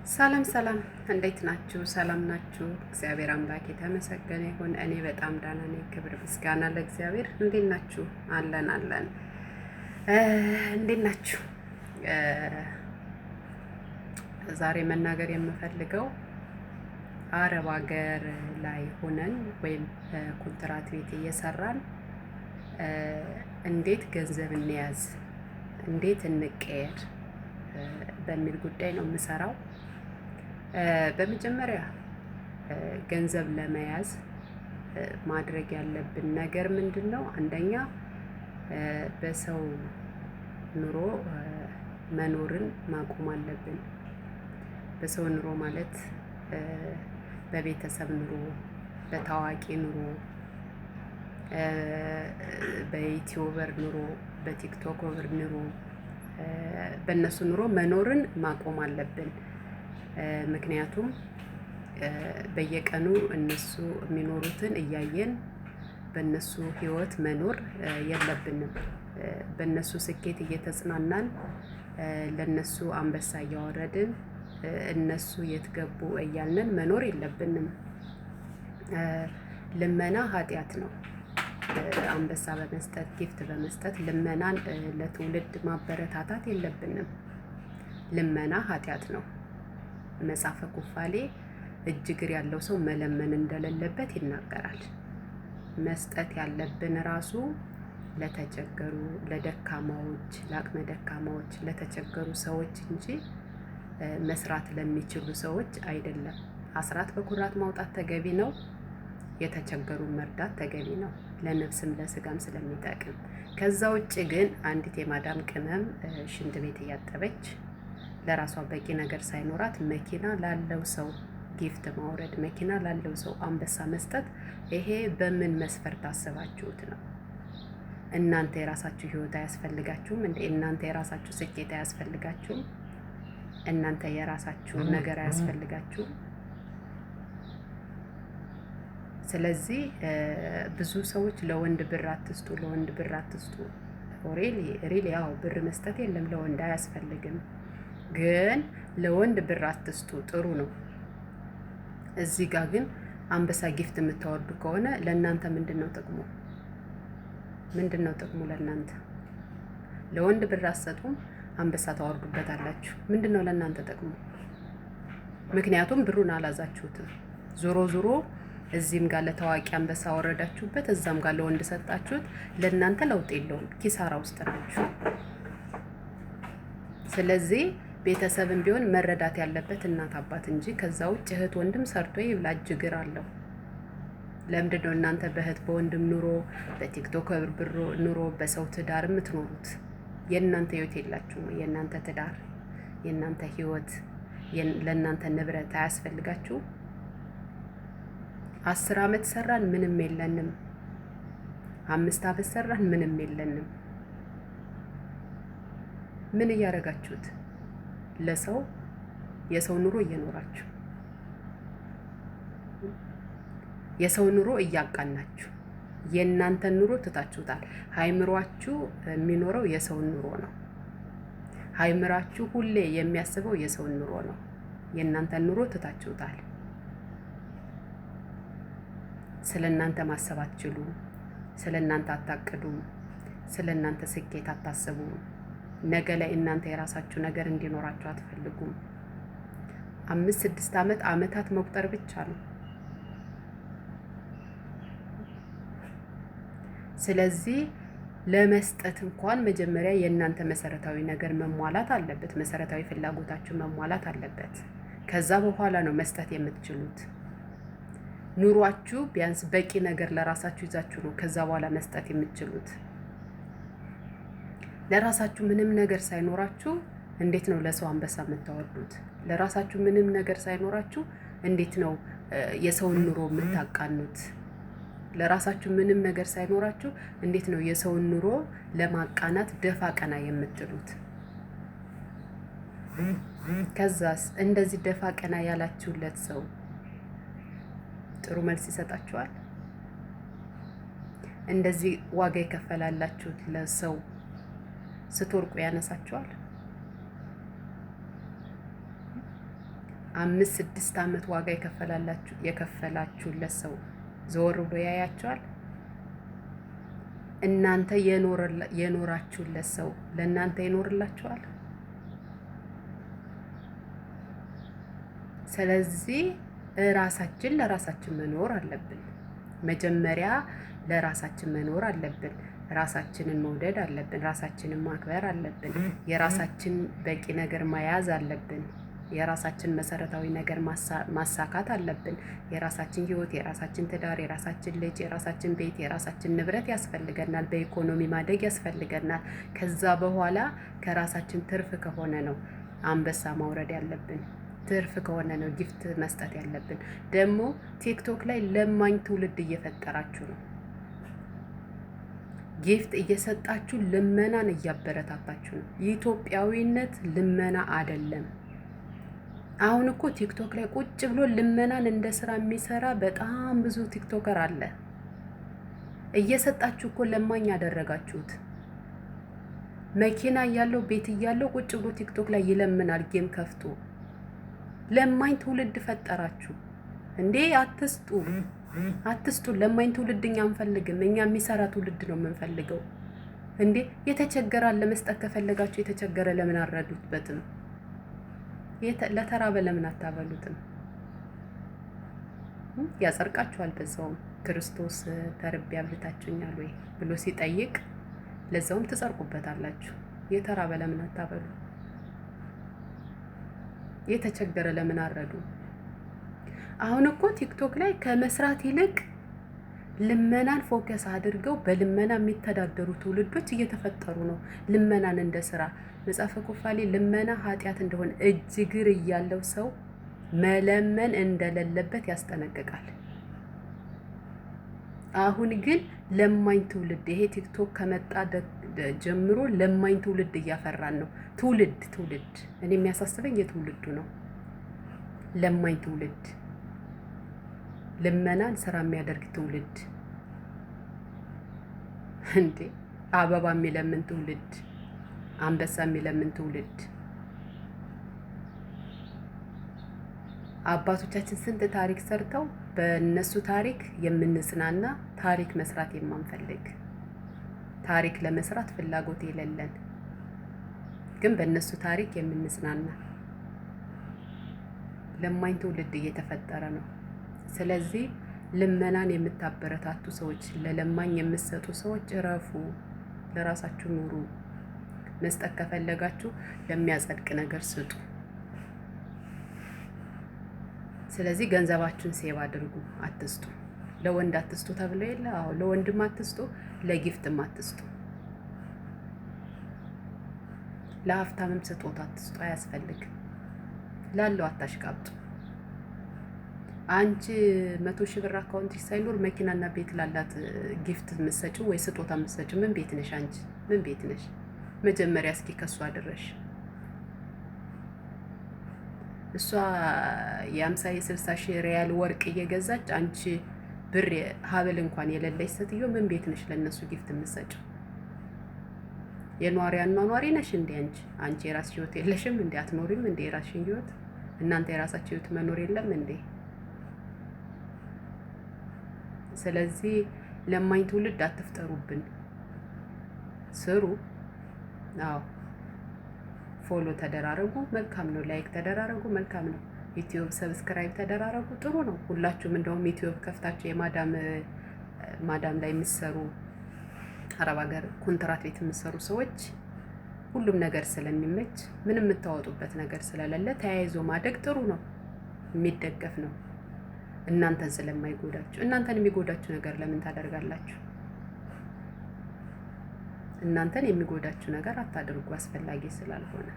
ሰላም ሰላም፣ እንዴት ናችሁ? ሰላም ናችሁ? እግዚአብሔር አምላክ የተመሰገነ ይሁን። እኔ በጣም ደህና ነኝ። ክብር ምስጋና ለእግዚአብሔር። እንዴት ናችሁ? አለን አለን። እንዴት ናችሁ? ዛሬ መናገር የምፈልገው አረብ ሀገር ላይ ሆነን ወይም ኮንትራት ቤት እየሰራን እንዴት ገንዘብ እንያዝ፣ እንዴት እንቀየር በሚል ጉዳይ ነው የምሰራው። በመጀመሪያ ገንዘብ ለመያዝ ማድረግ ያለብን ነገር ምንድን ነው? አንደኛ በሰው ኑሮ መኖርን ማቆም አለብን። በሰው ኑሮ ማለት በቤተሰብ ኑሮ፣ በታዋቂ ኑሮ፣ በ YouTuber ኑሮ፣ በ TikToker ኑሮ፣ በእነሱ ኑሮ መኖርን ማቆም አለብን። ምክንያቱም በየቀኑ እነሱ የሚኖሩትን እያየን በእነሱ ህይወት መኖር የለብንም። በእነሱ ስኬት እየተጽናናን ለእነሱ አንበሳ እያወረድን እነሱ የት ገቡ እያልንን መኖር የለብንም። ልመና ኃጢአት ነው። አንበሳ በመስጠት gift በመስጠት ልመናን ለትውልድ ማበረታታት የለብንም። ልመና ኃጢአት ነው። መጽሐፈ ኩፋሌ እጅ እግር ያለው ሰው መለመን እንደሌለበት ይናገራል። መስጠት ያለብን ራሱ ለተቸገሩ፣ ለደካማዎች፣ ለአቅመ ደካማዎች፣ ለተቸገሩ ሰዎች እንጂ መስራት ለሚችሉ ሰዎች አይደለም። አስራት በኩራት ማውጣት ተገቢ ነው። የተቸገሩ መርዳት ተገቢ ነው፣ ለነፍስም ለስጋም ስለሚጠቅም። ከዛ ውጭ ግን አንዲት የማዳም ቅመም ሽንት ቤት እያጠበች ለራሷ በቂ ነገር ሳይኖራት መኪና ላለው ሰው gift ማውረድ፣ መኪና ላለው ሰው አንበሳ መስጠት፣ ይሄ በምን መስፈርት አስባችሁት ነው? እናንተ የራሳችሁ ህይወት አያስፈልጋችሁም እንዴ? እናንተ የራሳችሁ ስኬት አያስፈልጋችሁም? እናንተ የራሳችሁ ነገር አያስፈልጋችሁም? ስለዚህ ብዙ ሰዎች ለወንድ ብር አትስጡ፣ ለወንድ ብር አትስጡ። Really really፣ ያው ብር መስጠት የለም ለወንድ አያስፈልግም። ግን ለወንድ ብር አትስጡ ጥሩ ነው። እዚህ ጋር ግን አንበሳ gift የምታወርዱ ከሆነ ለእናንተ ምንድን ነው ጥቅሙ? ምንድን ነው ጥቅሙ ለእናንተ? ለወንድ ብር አትሰጡም፣ አንበሳ ታወርዱበታላችሁ። ምንድን ነው ለእናንተ ጥቅሙ? ምክንያቱም ብሩን አላዛችሁትም። ዞሮ ዞሮ እዚህም ጋር ለታዋቂ አንበሳ ወረዳችሁበት፣ እዛም ጋር ለወንድ ሰጣችሁት። ለእናንተ ለውጥ የለውም፣ ኪሳራ ውስጥ ናችሁ። ስለዚህ ቤተሰብም ቢሆን መረዳት ያለበት እናት አባት እንጂ ከዛ ውጭ እህት ወንድም ሰርቶ ይብላ እጅ እግር አለው። ለምንድን ነው እናንተ በእህት በወንድም ኑሮ፣ በቲክቶክ ብር ኑሮ፣ በሰው ትዳር የምትኖሩት? የእናንተ ህይወት የላችሁም? የእናንተ ትዳር፣ የእናንተ ህይወት፣ ለእናንተ ንብረት አያስፈልጋችሁም? 10 አመት ሰራን ምንም የለንም። 5 አመት ሰራን ምንም የለንም። ምን እያደረጋችሁት? ለሰው የሰው ኑሮ እየኖራችሁ የሰው ኑሮ እያቃናችሁ የእናንተን ኑሮ ትታችሁታል። አይምሯችሁ የሚኖረው የሰውን ኑሮ ነው። አይምሯችሁ ሁሌ የሚያስበው የሰውን ኑሮ ነው። የእናንተን ኑሮ ትታችሁታል። ስለ እናንተ ማሰብ አትችሉም። ስለ እናንተ አታቅዱም። ስለ እናንተ ስኬት አታስቡም። ነገ ላይ እናንተ የራሳችሁ ነገር እንዲኖራችሁ አትፈልጉም። 5 6 አመት አመታት መቁጠር ብቻ ነው። ስለዚህ ለመስጠት እንኳን መጀመሪያ የእናንተ መሰረታዊ ነገር መሟላት አለበት። መሰረታዊ ፍላጎታችሁ መሟላት አለበት። ከዛ በኋላ ነው መስጠት የምትችሉት። ኑሯችሁ ቢያንስ በቂ ነገር ለራሳችሁ ይዛችሁ ነው ከዛ በኋላ መስጠት የምትችሉት። ለራሳችሁ ምንም ነገር ሳይኖራችሁ እንዴት ነው ለሰው አንበሳ የምታወርዱት? ለራሳችሁ ምንም ነገር ሳይኖራችሁ እንዴት ነው የሰውን ኑሮ የምታቃኑት? ለራሳችሁ ምንም ነገር ሳይኖራችሁ እንዴት ነው የሰውን ኑሮ ለማቃናት ደፋ ቀና የምትሉት? ከዛስ እንደዚህ ደፋ ቀና ያላችሁለት ሰው ጥሩ መልስ ይሰጣችኋል? እንደዚህ ዋጋ የከፈላላችሁት ለሰው ስትወርቁ ያነሳችኋል? 5፣ 6 ዓመት ዋጋ የከፈላችሁለት ሰው ዘወር ብሎ ያያችኋል? እናንተ የኖራችሁለት ሰው ለእናንተ ይኖርላችኋል? ስለዚህ ራሳችን ለራሳችን መኖር አለብን። መጀመሪያ ለራሳችን መኖር አለብን። ራሳችንን መውደድ አለብን። ራሳችንን ማክበር አለብን። የራሳችን በቂ ነገር መያዝ አለብን። የራሳችን መሰረታዊ ነገር ማሳካት አለብን። የራሳችን ህይወት፣ የራሳችን ትዳር፣ የራሳችን ልጅ፣ የራሳችን ቤት፣ የራሳችን ንብረት ያስፈልገናል። በኢኮኖሚ ማደግ ያስፈልገናል። ከዛ በኋላ ከራሳችን ትርፍ ከሆነ ነው አንበሳ ማውረድ ያለብን። ትርፍ ከሆነ ነው gift መስጠት ያለብን። ደግሞ ቲክቶክ ላይ ለማኝ ትውልድ እየፈጠራችሁ ነው። Gift እየሰጣችሁ ልመናን እያበረታታችሁ ነው። የኢትዮጵያዊነት ልመና አይደለም። አሁን እኮ ቲክቶክ ላይ ቁጭ ብሎ ልመናን እንደ ስራ የሚሰራ በጣም ብዙ TikToker አለ። እየሰጣችሁ እኮ ለማኝ ያደረጋችሁት። መኪና እያለው፣ ቤት እያለው ቁጭ ብሎ ቲክቶክ ላይ ይለምናል game ከፍቶ። ለማኝ ትውልድ ፈጠራችሁ እንዴ! አትስጡ፣ አትስጡ። ለማኝ ትውልድ እኛ አንፈልግም። እኛ የሚሰራ ትውልድ ነው የምንፈልገው። እንዴ፣ የተቸገረ ለመስጠት ከፈለጋችሁ የተቸገረ ለምን አልረዱበትም? ለተራበ ለምን አታበሉትም? ያጸድቃችኋል። በዛውም ክርስቶስ ተርቤ አብልታችሁኛል ወይ ብሎ ሲጠይቅ ለዛውም ትጸድቁበታላችሁ። የተራበ ለምን አታበሉ? የተቸገረ ለምን አረዱ? አሁን እኮ ቲክቶክ ላይ ከመስራት ይልቅ ልመናን focus አድርገው በልመና የሚተዳደሩ ትውልዶች እየተፈጠሩ ነው። ልመናን እንደ ስራ። መጽሐፈ ኩፋሌ ልመና ኃጢአት እንደሆነ፣ እጅ እግር እያለው ሰው መለመን እንደሌለበት ያስጠነቅቃል። አሁን ግን ለማኝ ትውልድ፣ ይሄ ቲክቶክ ከመጣ ጀምሮ ለማኝ ትውልድ እያፈራን ነው። ትውልድ ትውልድ እኔ የሚያሳስበኝ የትውልዱ ነው። ለማኝ ትውልድ፣ ልመናን ስራ የሚያደርግ ትውልድ፣ እንዴ፣ አበባ የሚለምን ትውልድ፣ አንበሳ የሚለምን ትውልድ። አባቶቻችን ስንት ታሪክ ሰርተው በእነሱ ታሪክ የምንጽናና፣ ታሪክ መስራት የማንፈልግ፣ ታሪክ ለመስራት ፍላጎት የሌለን፣ ግን በእነሱ ታሪክ የምንጽናና ለማኝ ትውልድ እየተፈጠረ ነው። ስለዚህ ልመናን የምታበረታቱ ሰዎች፣ ለለማኝ የምትሰጡ ሰዎች እረፉ፣ ለራሳችሁ ኑሩ። መስጠት ከፈለጋችሁ ለሚያጸድቅ ነገር ስጡ። ስለዚህ ገንዘባችሁን save አድርጉ፣ አትስጡ። ለወንድ አትስጡ ተብሎ የለ? አዎ፣ ለወንድም አትስጡ፣ ለ gift ም አትስጡ፣ ለሀብታምም ስጦታ አትስጡ። አያስፈልግም። ላለው አታሽቃብጡ። አንቺ 100,000 ብር account ሳይኖር መኪናና ቤት ላላት gift የምትሰጪው ወይ ስጦታ የምትሰጪው ምን ቤት ነሽ? አንቺ ምን ቤት ነሽ? መጀመሪያ እስኪ ከሷ ድረሽ። እሷ የ50 የ60 ሺህ ሪያል ወርቅ እየገዛች አንቺ ብር ሀብል እንኳን የሌለሽ ሴትዮ ምን ቤት ነሽ ለእነሱ gift የምትሰጪው? የኗሪ አኗኗሪ ነሽ እንዴ አንቺ? አንቺ የራስሽ ህይወት የለሽም እንዴ? አትኖሪም እንዴ የራስሽን ህይወት? እናንተ የራሳችሁ ህይወት መኖር የለም እንዴ? ስለዚህ ለማኝ ትውልድ አትፍጠሩብን። ስሩ። አዎ፣ follow ተደራረጉ፣ መልካም ነው። Like ተደራረጉ፣ መልካም ነው። ዩቲዩብ subscribe ተደራረጉ፣ ጥሩ ነው። ሁላችሁም እንደውም ዩቲዩብ ከፍታችሁ የማዳም ማዳም ላይ የምትሰሩ፣ አረብ ሀገር ኮንትራት ቤት የምትሰሩ ሰዎች ሁሉም ነገር ስለሚመች፣ ምንም የምታወጡበት ነገር ስለሌለ ተያይዞ ማደግ ጥሩ ነው፣ የሚደገፍ ነው። እናንተን ስለማይጎዳችሁ። እናንተን የሚጎዳችሁ ነገር ለምን ታደርጋላችሁ? እናንተን የሚጎዳችሁ ነገር አታድርጉ፣ አስፈላጊ ስላልሆነ።